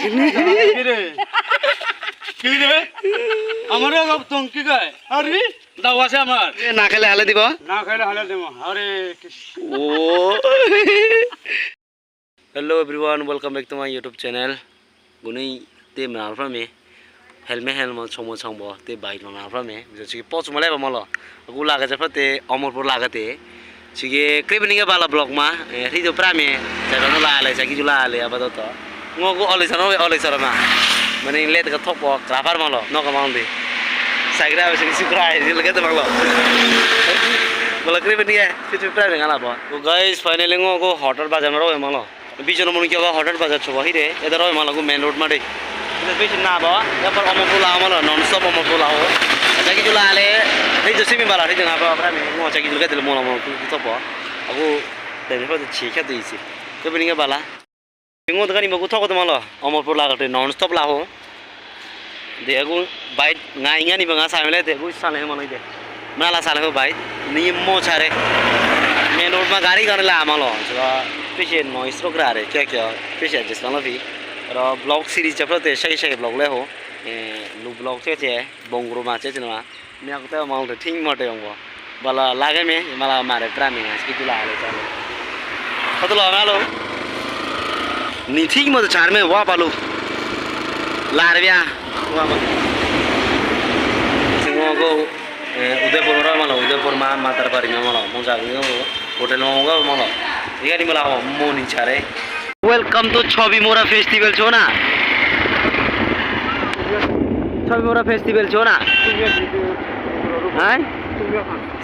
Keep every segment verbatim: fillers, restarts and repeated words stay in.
কি রে? কি রে? আমারে সব ধমকি দেয়। আরে, দাও আছে আমার। এ, না খেলে হালে দিব। না খেলে হালে দিব। আরে কৃষ্ণ। ও। Hello everyone, welcome back to my YouTube channel. Guni te mna fra me. Helme helmo chomo chombo te bai lo na fra me. Bisa chiki pots mo le ba mo lo. Aku laga ja fra te Omorpur laga te. Chiki clip ni ga bala vlog ma. Eh, ri do pra me. Sa no la le, sa ki ju la le, apa to to. Ngo ko ole sa no ole sa ma. Mani le ka thok po, kra far mo lo. No ka ma ndi. Sa kra ba chiki subscribe, le ka te ma lo. Mo lo clip ni ga, ki ju pra me ngala po. So guys, finally ngo ko hotel ba ja no ro ma lo. Bijono munu kyo ga hotel bazar choba hire, eda roi malagu main road mare. Ida bijono na ba, ya par Omorpur la mala, non stop Omorpur la ho. Acha ki jula le, hei jo simi bala, hei jo na ba, pra mi, ngo acha ki jula ka del mola mola, ku, ku topo. Aku, dari pa chi kya tu isi. Ke bini ke bala. Ngo ta kani ba ku thoko to mala, Omorpur la ka te non stop la ho. De aku bike ngai ngani ba nga sa mele de aku sa le mala de. Mala sa le ho bike. Ni mo chare. Main road ma gari gari la mala. Chua piche noise ro grare. Kya kya piche adjust kan lo phi. Ro vlog series chapra te shai shai vlog le ho. Eh, lu vlog che che bongro ma che che na. Mi aku te mal de thing mo te yong bo. Bala lage me, mala mare pra mi ngas ki tu la le chale. Hoto lo malo. Ni thing mo te char me wa balu. Lar bia. Wa ma. Singo go, eh, Udaipur ra malo, Udaipur ma, ma tar pari ma malo. Mo ja go, hotel mo ga malo. Iga ni mala ho, mo ni chare. Welcome to Chobimura Festival, chona. Chobimura Festival, chona. Hai?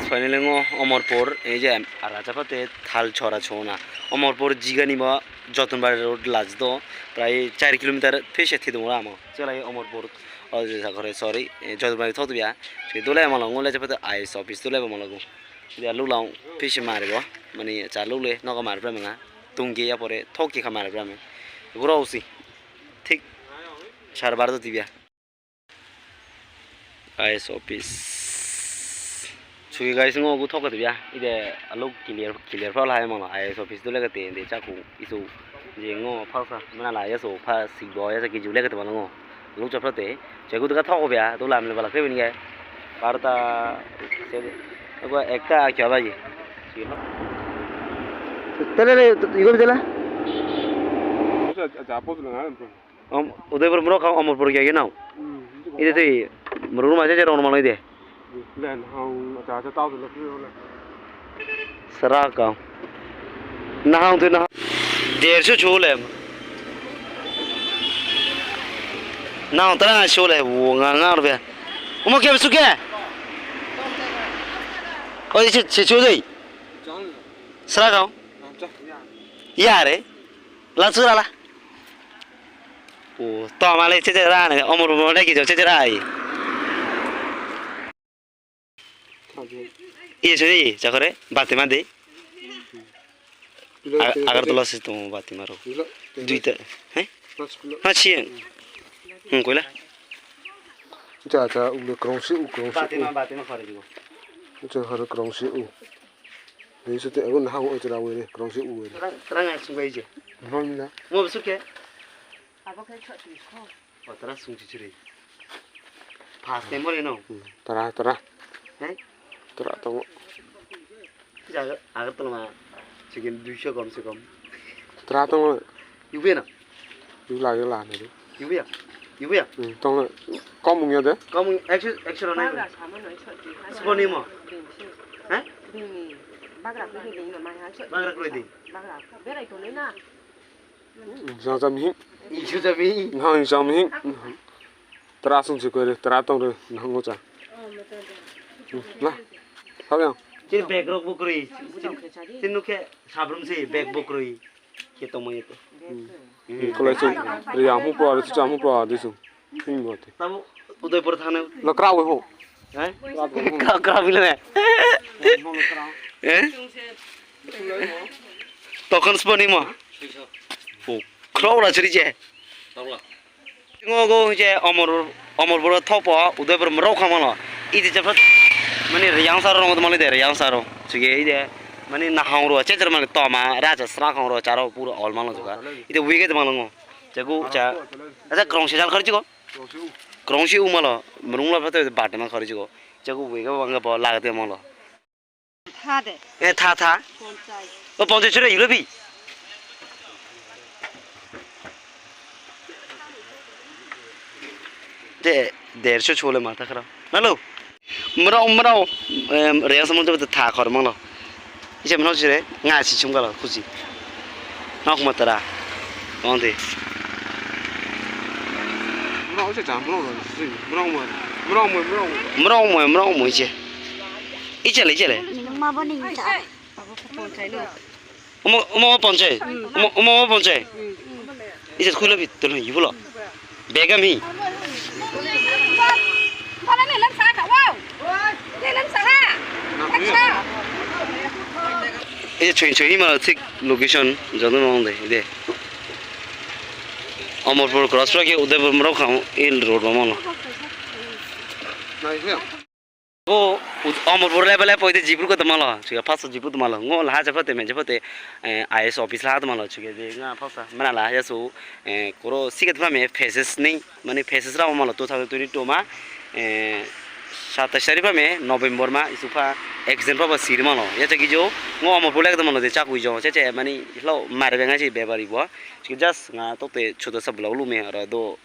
Finally ngo Omorpur, ei je, ara chapa te Thalchora chona. Omorpur jigani ba Jotonbari road laj do, prai char kilometer phe she thi do ra mo. Chala Omorpur, o je sa kore, sorry, eh, Jotonbari thok bia. Che dole ma lo ngo le chapa te I S office dole ma lo go. Dia lu lao phe she mare bo. Mani cha lu le no ka mare pra me nga. Tungi ya pore thoki ka mare pra me. Guro usi. Thik. Char bar do tibia. I S office. Chuki guys ngo ku thok tibia. Ide alu clear clear pra la mo la. I S office dole ka te de cha ku isu. Je ngo pha sa. Mana la ya so pha si bo ya sa ki ju le ka te ma ngo. Lu cha pra te. Che ku ka thok bia. Du la me bala kre ni ga. Barta se ko ekta kya baji. Tele le, igo tele. Udaipur mro ka Omorpur kya nao. Ide te mro ma che che ro ma ide. Sara ka. Na hang tu na. Der su chu le. Na hang tra chu le, wo nga nga ro be. Umo ke su ke? O che che chu dei. Sara ka. Yare. La tsura la. O, toma le che che rane, Omorpur mo le ki jo che che rai. Iye che de, cha kore, bate ma de. Agartala se tomo bate ma ro. Duita, eh? Na chi. Un koila. Cha cha u le krong si u krong si. Bate ma, bate ma kore digo. Cha kore krong si u. Ni se te, agu na hau e te ra were, krong si u were. Tra, tra nga sung wei je. No ni na. Mo su ke? Abo ke chot ni ko. O tra sung chi chiri. Pas te mo re no. Tra, tra. Eh? Tra to. Ja, agar to ma. Chicken dui sho kom se kom. Tra to. Yu be na. Yu la, yu la ne. Yu be ya. Yu be ya. Tong le. Kom mung ya de. Kom mung extra extra na. Sponi mo. Eh? Bagra kru de. Bagra. Bera itu le na. Sa sa mi. Isu sa mi. Na sa mi. Tra sung si ko re, tra tong re, na ngo cha. Na. Sa ya. Chi bag rok bu kru. Chi nu ke sabrum si bag bu kru. Ke to mo ye to. Ko le su ri ya mu pro, ri cha mu pro di su. Hingo te. Tamu Udaipur thane. Lo kra we ho. Eh? Kra, kra bile ne. Eh? Tokan sponi mo. O, kra ura chiri je. Ngo go je Omor, Omorpur thopo, Udaipur mro khamalo. Iti chapa. Mani Riang saro ngo mali de Riang saro. Chige ide. Mani Nahang ro, che che mali toma, raja sra khang ro, charo pura all malo juga. Ide wige de malo ngo. Chaku cha. Asa krong shi jal khari chiko. Krong shi u malo. Mrung la pate bate ma khari chiko. Chaku we ka wanga pa la ka te malo. Tha de. E tha tha. Ponchai. O ponchai chura yula bi. De der sho chole ma ta khara. Nalo. Mrau mrau. Em, rea sa mo ta tha khar manglo. Icha mrau chire nga si chum gala khusi. Na kuma tara. Onde. Mrau cha cha mrau lo. Mrau mo. Mrau mo mrau mo. Mrau mo mrau mo iche. Iche le iche le. Minung ma boni icha. Abo ko ponchai lo. Omo, omo, omo ponche. Omo, omo, omo ponche. Ise khuila bi tolo yibulo. Bega mi. Ise choi choi ima tik location jadu nong de ide. Amarpur cross road ke Udaipur mrok kham il road ma molo. Ko, u-, Amarpur level e poite Dipru ko tamalo, chika phasa Dipru tamalo. Ngo laha chapate me chapate, eh, I A S office laha tamalo, chika de nga phasa. Mana laha ya su, eh, koro sika tama me phases ni, mane phases ra malo two thousand twenty-two ma, eh, satais tarikh pa me November ma, isu pa exam pa pa siri malo. Ya chaki jo, ngo Amarpur level tamalo de chaku jo, cheche mane lo mare benga chi bebari bo. Chika just nga tote chota sa bula ulu me ara do,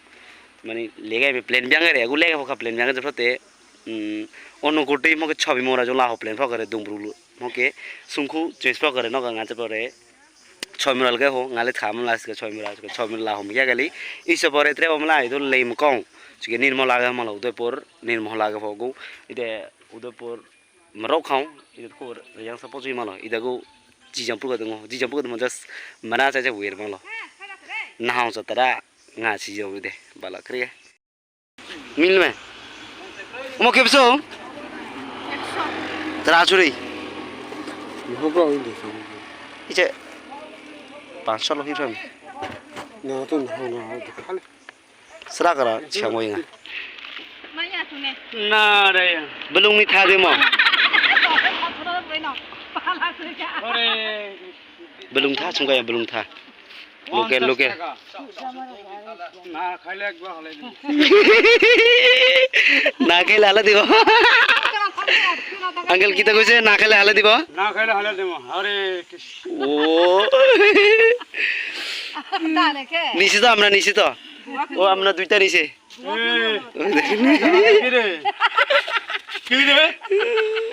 mane lega me plan biang re, agu lega foka plan biang re, chapate. Mm, ono kote mo ke chabi mora jo laho plan phakare Dumbru lu. Mo ke sungkhu change phakare no ka nga te pore. Chabi mora ke ho, nga le tham la ke chabi mora, ke chabi mora laho mo ya kali. Iso pore tre om la ido le mo kong. Chike nir mo laga mo lo de por, nir mo laga fogo. Ide ude por maro kong, ide ko yang sa po ji mo lo. Ide ko ji jam pur ka de ngo, ji jam pur ka de mo das mana cha cha wir mo lo. Na hong sa tara nga chi jo de bala kre. Mil me. Omo ke peso? Tara churi. Iche. Panch sho lo hi fam. Na to na na. Sra kara chamo inga. Na re. Belung ni tha de mo. Belung tha chunga ya belung tha. Local, local. না খাইলে একবার হালাই দিমু। না খাইলে হালাই দিব। Uncle, কিতা কইছে? না খাইলে হালাই দিব? না খাইলে হালাই দিমু। আরে কৃষ্ণ। ও। নিছি তো আমরা, নিছি তো। ও, আমরা দুইটা নিছি। এ, কি রে? কি রে?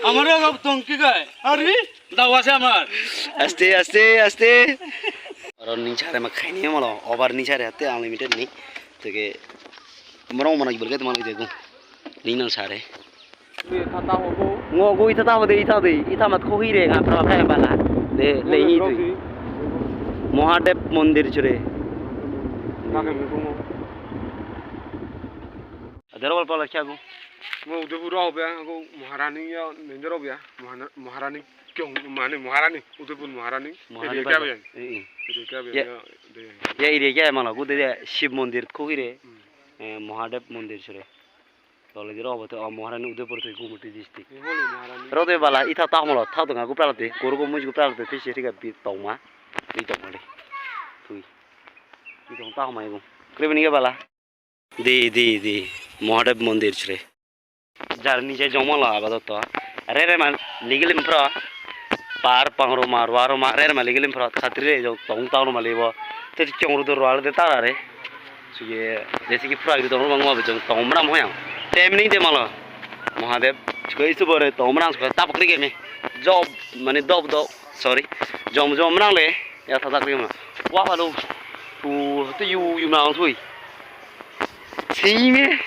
আমারে আবার ধমকি দেয়। আরে, দাও আছে আমার। আস্তে, আস্তে, আস্তে। Aro ni chare ma khaini malo, over ni chare hate unlimited ni. Teke, mrong mana gibal ke teman ide gu. Ni nang chare. Ngo gu ita ta de, ita de, ita mat ko hire nga pra pra bala. De, le hi tu. Mohadev mondir chore. Adero bal pala kya gu? Ngo Udaipur aho be, ngo Maharani ya, nendero be, Mahana-, Maharani. Kyong mane Maharani, Udaipur Maharani. Maharani area kya ba. Be? Eh, eh. Area kya ba? Ya, ya, de. Ya area kya mala, gu de Shiv mondir ko hire. Hmm. Eh, Mahadev mondir chore. Tole diro ba te, ah, Maharani Udaipur te Gumati district. Eh, hole Maharani. Ro de bala, ita ta mala, ta to nga gu prala te, koro ko muji gu prala te, te shiri ka pi tong ma. Pi tong ma le. Tui. Pi tong ta ma gu. Kre bini ka bala. Di, di, di. Mahadev mondir chore. Jar ni je jong ma la ba to. Re re ma ligil impra. Par pang ro ma, rwa ro ma, re re ma ligil impra. Khatri re jong tong tang ro ma libo. Te chong ru do rwa de ta re. Suye, jesi ki pra ru tong ro ma ngo be jong tong mram hoyang. Tem ni de ma la. Mahadev. Suka isu bore tong mram suka tap kri ke me. Job, mane dob do. Sorry. Jom jom mram le. Ya ta ta kri ma. Wa fa lo. Tu, tu yu, yu mram thui. Sime.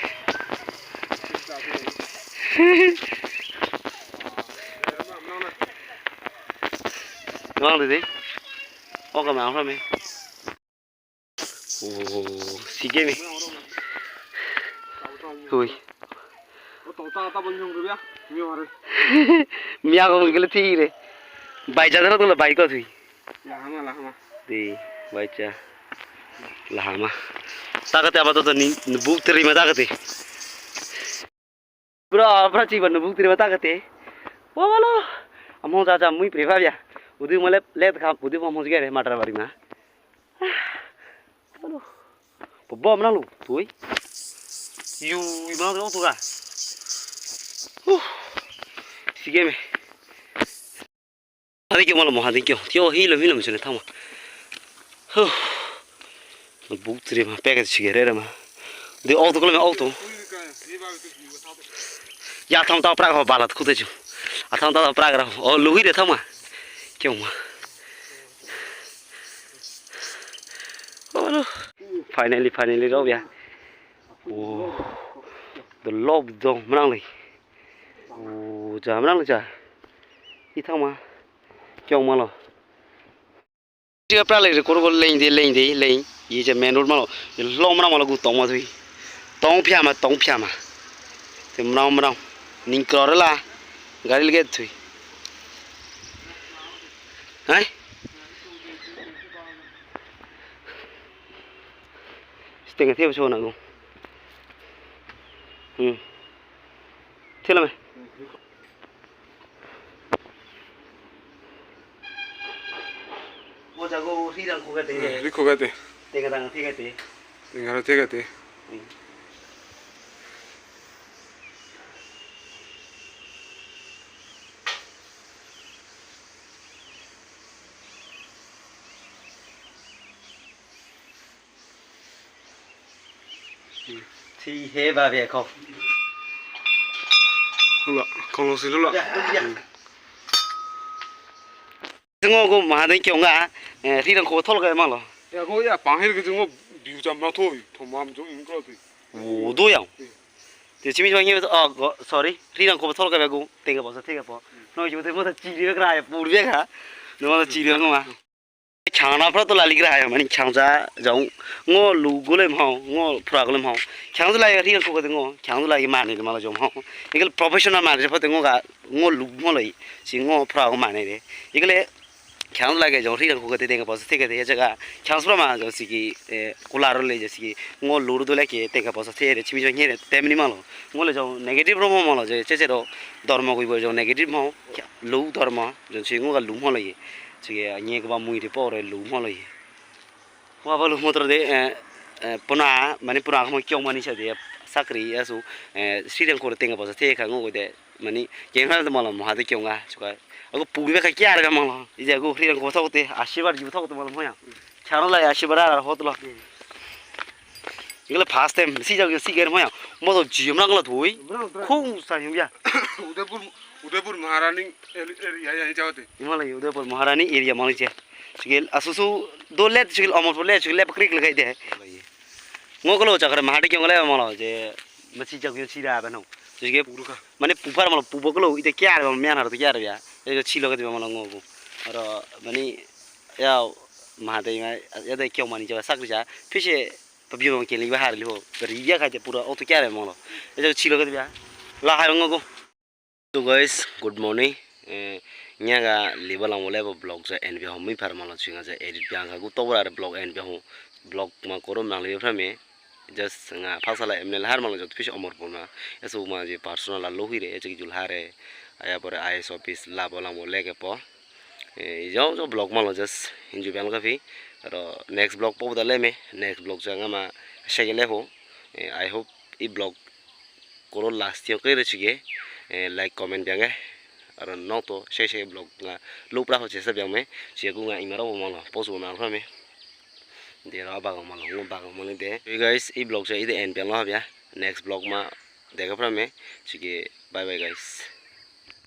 Nang de de. Oka ma fa me. O, sige me. Hui. Mia ko ngele tire. Bai jadra tu la bai ko thui. Lahama, lahama. Di, baicha. Lahama. Takate abato ni buk terima takate. Bro, bro, chiba ni buk terima takate. Wa walo. Amo ja ja mui preva bia. Udi mo le, le ka, udi mo mo gere matra bari ma. Ah, walo. Bōbó mná lu tui. Yu, yu mná lu ótu ka. Hu. Sigeme. Hadikio malo mo hadikio. Tio hilo hilo mo chone tama. Hu. Buktsiri ma pega chigere ma. De ótu kolo me ótu. Ya tama ta praga bala kuteju. A tama ta praga. O luhire tama. Kio ma. Oh, no. Finally, finally, rau ya. Oh, the love zone, menang lagi. Oh, ja, menang lagi ja. Itang ma. Kiong ma lo. Dia pra lagi, kuru kuru leng di, leng di, leng. Ye ja menur ma lo. Ye lo menang ma lo gu tong ma tui. Tong pia ma, tong pia ma. Te menang, menang. Ning kro la. Gari lagi tui. Hai? Sitenga thia bachona go. Hmm. Thila me. Mo ja go ri dang ko ga te. Ri ko ga te. Tenga dang thia ga te. Tenga dang thia ga te. Hmm. Thi he ba ve ko. Hula, kong lo si hula. Ya, ya. Ngo go ma de kyo nga, eh, ri dang ko thol ka ma lo. Ya go ya, pang hil ki ngo biu jam ma thoi, thom mam jo in ko ti. Wo do ya. Te chimi jong ngi, oh, go, sorry. Ri dang ko thol ka be go, tenga po sa, tenga po. No, yo te mo ta chi ri ka ya, pur be ka. No, mo ta chi ri ka ma. Chang na pra to la li gra ya, mani chang ja, jong, ngo lu go le mo, ngo pra go le mo. Chang la ya ri ko ko de ngo, chang la ya mani de ma la jong mo. Ikal professional mani de pa de ngo ga, ngo lu mo le, si ngo pra go mani de. Ikal chang la ya jong ri ko ko de de nga pa sa te ka de ya ja ga. Chang pra ma jong si ki, eh, kula ro le ja si ki, ngo lu ro do le ke de nga pa sa te de chimi jong ne de, te mani ma lo. Ngo le jong negative ro mo ma lo, je, che che ro, dor mo ko i bo jong negative mo, lu dor mo, jong si ngo ga lu mo le. Chike a nye ko ba mui de pore lu mo lo ye. Wa ba lu mo tra de, eh, eh, pona, mani pona ko mo kyo mani cha de sakri asu, eh, sri den ko tenga pa sa te ka ngo de, mani, ke ha de mo lo mo ha de kyo nga, chuka. Ako pu be ka kya re mo lo. Ije ko ri den ko thok te, ashirwad ju thok te mo lo mo ya. Chano la ashirwad ra hot lo. Ikala first time, si ja si ger mo ya. Mo to ji mrang la thui. Khung sa yu ya. Udaipur, Udaipur Maharani area ya ni chawate. Imala Udaipur Maharani area mali che. Chigel asusu do let chigel amol por let chigel lep krik lagai de. Ngo kolo chakar mahadi kyong le mala je. Masi jak yo chira ba no. Chigel puru ka. Mane pupar mala pubo kolo ite kyar ba mian har to kyar ya. E chilo ka de mala ngo ko. Aro mani ya mahadi ma ya de kyong mani ja sakri ja. Pishe Pabio ke li bahar li ho. Ri ya ka te pura oto kyar ba mala. E chilo ka de ya. La ha ngo ko. So guys, good morning. Eh, nya ga liba lang wale ba vlog ja en bia ho mi par malo chinga ja edit bia ka gu to wala vlog en bia ho. Vlog ma koro mang liba pra me. Just nga phasa la emne la har malo jot fish omor pona. Eso ma je personal la lo hire, e cheki jul hare. Aya pore I S office la ba lang wale ke po. Eh, jo jo vlog malo just enjoy bia ka fi. Aro next vlog po da le me. Next vlog ja nga ma shege le ho. Eh, I hope i vlog koro last yo kere chige, eh, like, comment biange. Aro noto, share, share vlog nga lu pra ho chesa biang me, chige ku nga imaro bo malo, post bo malo me. De ro ba malo, ngo ba malo de. Hey guys, i vlog cha i de end biang lo bia. Next vlog ma de ka pra me, chige bye bye guys.